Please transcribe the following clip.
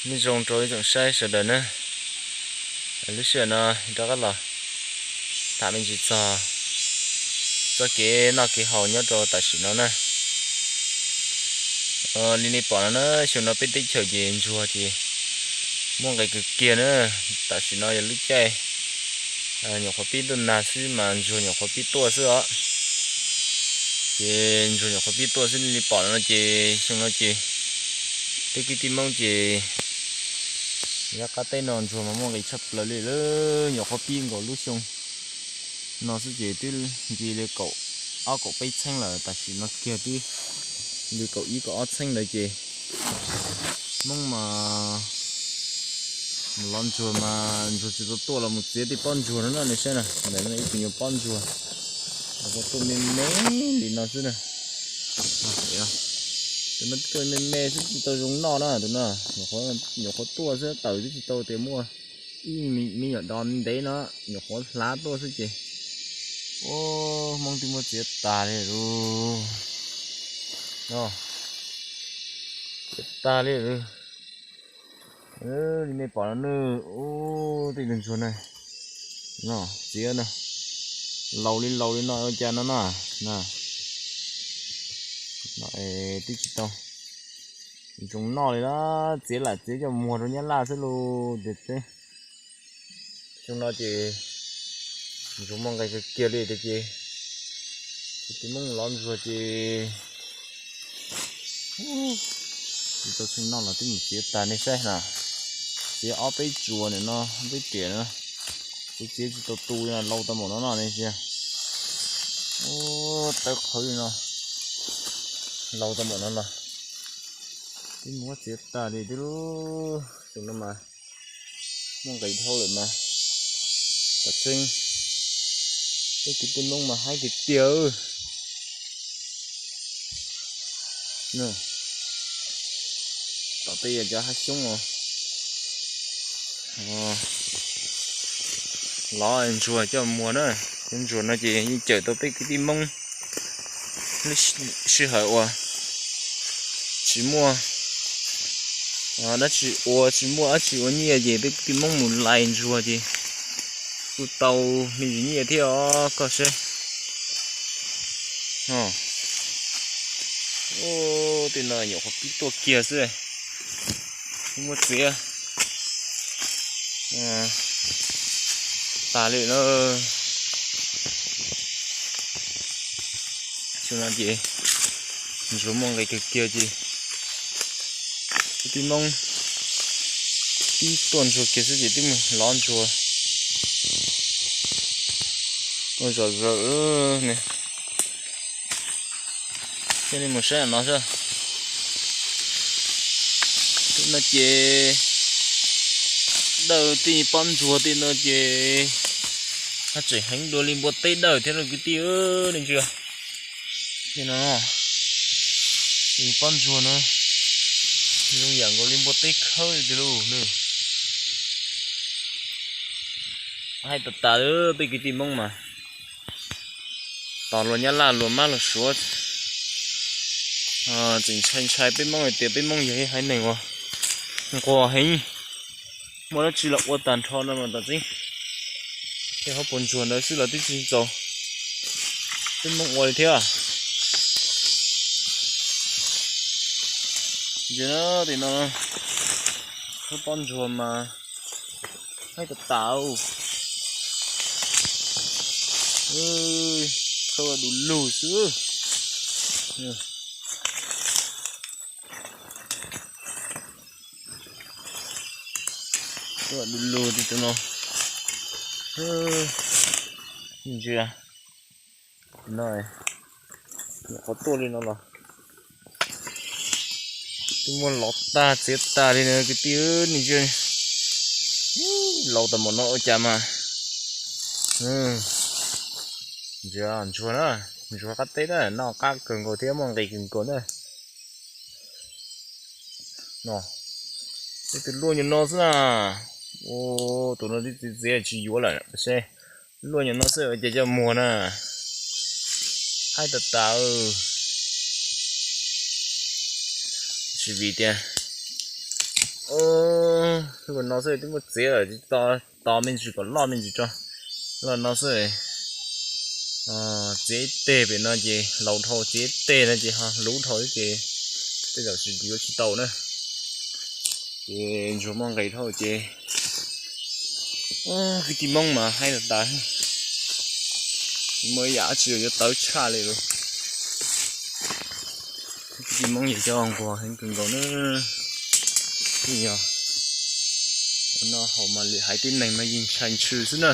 Nyob zoo rau ib tsoom saib sawv daws na, lub sij hawm no rov qab los tham me ntsis txog txoj kev noj kev haus nyob rau tam sim no na. Li nej pom no na, xyoo no peb teb chaws ces ntsuag ces muaj nqis kawg kiag na. Tam sim no yog lub caij nyuam qhuav pib tuaj nag xwb mas ntsuag nyuam qhuav pib tuaj xwb os. Ces ntsuag nyuam qhuav pib tuaj xwb, li pom no ces xyoo no ces peb kwv tij Hmoob ces nyob qab teb no ntsuag mas muaj nqis tshaj plaws li lawm, nyuam qhuav pib nkaus lub xyoo no xwb ces twb nce li kaum ob kaum peb txheeb lawm, tam sim no kiag twb li kaum ib kaum ob txheeb lawm ces Hmoob mas mus lov ntsuag mas ntsuag tsis tau tuaj los mus txiav tej pob ntsuag no na nej saib na, ntawm no ib tug nyuag pob ntsuag, nyuam qhuav tuaj me me li no xwb na. Tus no tuaj me me xwb tsis tau zoo noj na, tus no nyuam qhuav tuaj xwb, tawm twb tsis tau tias muaj ib me nyuam dos ntev no, nyuam qhuav hlav tuaj xwb ces, ua, Hmoob twb muab txiav tag li lawm. Txiav tag li lawm. Li nej pom no na, ua, tej tus ntsuag na, no txiav na, laus li laus li no ua cas no na, twb tsis tau zoo noj li na, txiav lam txiav coj muag rau Nyab Laj xwb lauj. Tias xyoo no ces ntsuag muaj nqis kawg kiag li tiag ces, ces tus Hmoob lov ntsuag ces tsis tau txheej noj los twb mus txiav tag nej saib na. Txiav ob peb tsuas nim no, ob peb riam no, txiav txiav tsis tau tu li no, laus tau npaum no no nej ntsia. Ua, tawv qhawv li no, laus tau npaum no los twb mus muab txiav tag li twb lub xyoo no mas muaj nqis dhau lawm mas. Tam tseeb peb kwv tij Hmoob mas haib tiag tiag. Tom tej yog cov hav xyoob os. Lov ntsuag coj muag na, cov ntsuag no ces yeej cawm tau peb kwv tij Hmoob lub sij hawm uas tsis muaj dab tsi ua, tsis muaj dab tsi ua nyiaj ces peb kwv tij Hmoob mus lais ntsuag ces kuj tau me ntsis nyiaj thiab os koj seb. Tej no nyuam qhuav pib tuaj kiag xwb, muab txiav tag li na. Xyoo no ces ntsuag muaj nqis kawg kiag ces kwv tij Hmoob pib tuaj ntsuag kiag xwb ces twb mus lov ntsuag ua zom zaws ne. Coj nej mus saib no xwb. Tej no ces dawj tej pob ntsuag tej no ces haj tseem heev dua li npua teb dawj thiab lauj kwv tij, nej ntsia. Tej no, pob ntsuag no zoo yam nkaus li npua teb khawb li tiag lauj. Haib tas tas li peb kwv tij Hmoob mas tos luag Nyab Laj luag mab luag suav tseem ntshai ntshai peb Hmoob hais tias peb Hmoob yog ib haiv neeg uas nquag heev, muaj dab tsi los ua tag nrho no mas tam tseeb tej hauv paus ntsuag ntawd xwb los twb tsis txaus peb Hmoob ua li thiab. Ntsia tim no, lub pob ntsuag mas haib tas tas, khawb du lug xwb. Khawb du lug tim no. Ntsia, no, nyuam qhuav tuaj li no los twb muab lov tag txiav tag li no kwv tij, nej ntsia. Laus tas npaum no ua cas mas. Ntsia ntsuag na, ntsuag qab teb na, noj qab kawg nkaus thiab muaj nqis kawg nkaus na. No, ib tug luaj nyuag no xwb na. Tus no twb txiav txiav tsis yuav lawm seb, luaj nyuag no xwb ua cas coj muag na. Haib tas tas. Tsis vim tias Ua no xwb twb muaj txiav lawm, tos me ntsis kom loj me ntsis tso. Loj no xwb. Txiav ib teg pem no ces laus dhau, txiav ib teg no ces ho luv dhau ces tej zaum yuav tsis tau na. Ces ntsuag muaj nqis dhau ces kwv tij Hmoob mas haib tas tas, muaj ib yam dab tsi yuav tawv tshaj li lawm. Kwv tij Hmoob yeej coj nquag heev kawg nkaus na. Yeej yog ua noj haus mas lwm haiv tib neeg mas yeej ntshai ntshw xwb na.